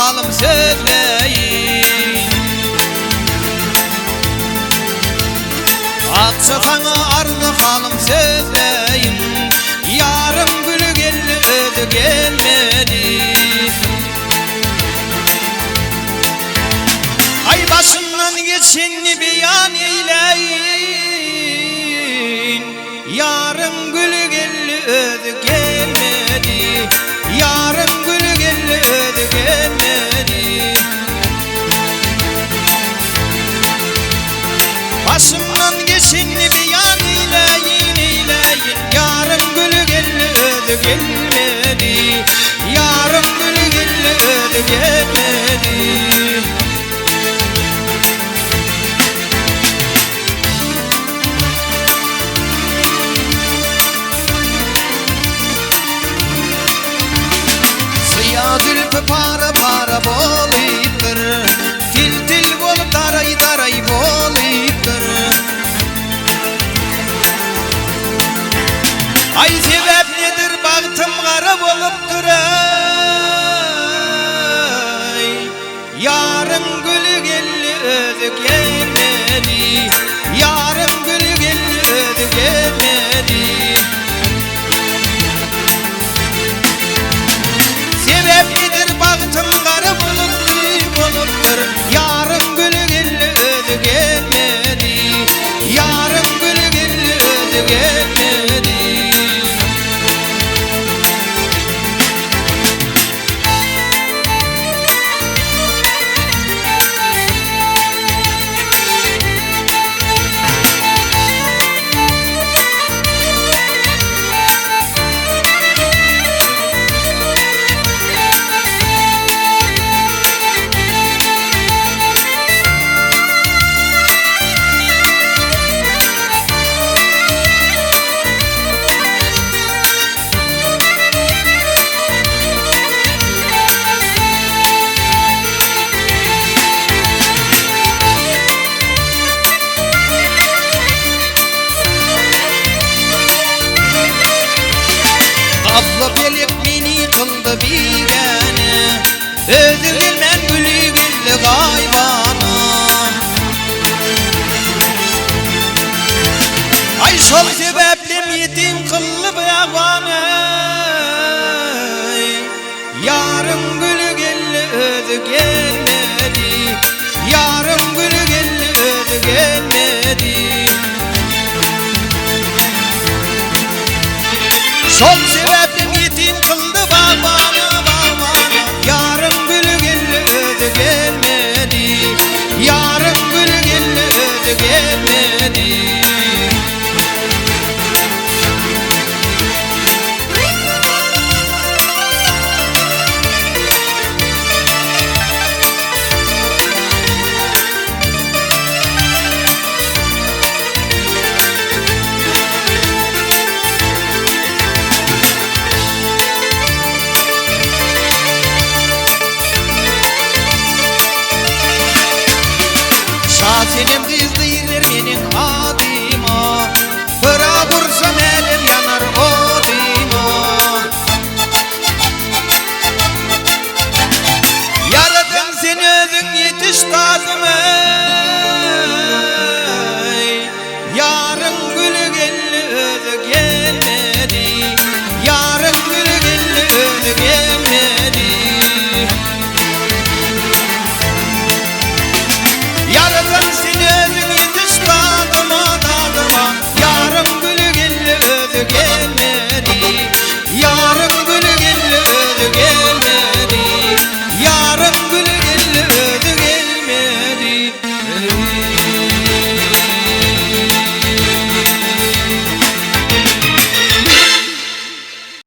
halym sözleýin. Akja saňa arzy halym sözleýin. Ýaryň güli geldi özi gelmedi. Aý başymdan geçenni beýan eýläýin. Ýaryň güli geldi özi gelmedi Ýaryň güli geldi özi gelmedi Başymdan geçenni beýan eýläýin eýläýin Ýaryň güli geldi özi gelmedi Ýaryň güli geldi özi gelmedi. Syýa zülpi para-para bolypdyr, Til-til bolup daraý-daraý bolypdyr. Aý sebäp nedir bagtym gara bolupdyr-aý, Ýaryň güli geldi özi gelmedi Ýaryň güli geldi özi gelmedi Sebäp nedir bagtym gara bulutly bolupdyr Ýaryň güli geldi özi gelmedi Ýaryň güli geldi özi gelmedi. Gazly pelek meni kyldy bigäne, Özi gelmän güli geldi gaýbana. Aý şol sebäplem ýetim kyldy bagban-eý. Ýaryň güli geldi özi gelmedi. Ýaryň güli geldi özi gelmedi. Şol sebäplem ýetim kyldy bagbana, bagbana. Ýaryň güli geldi özi gelmedi. Ýaryň güli geldi özi gelmedi. Şasenem gyz diýrler meniň adyma, Pyrak ursam älem ýanar odyma. Ýaradan sen özüň ýetiş dadyma, Ýaryň güli geldi özi gelmedi.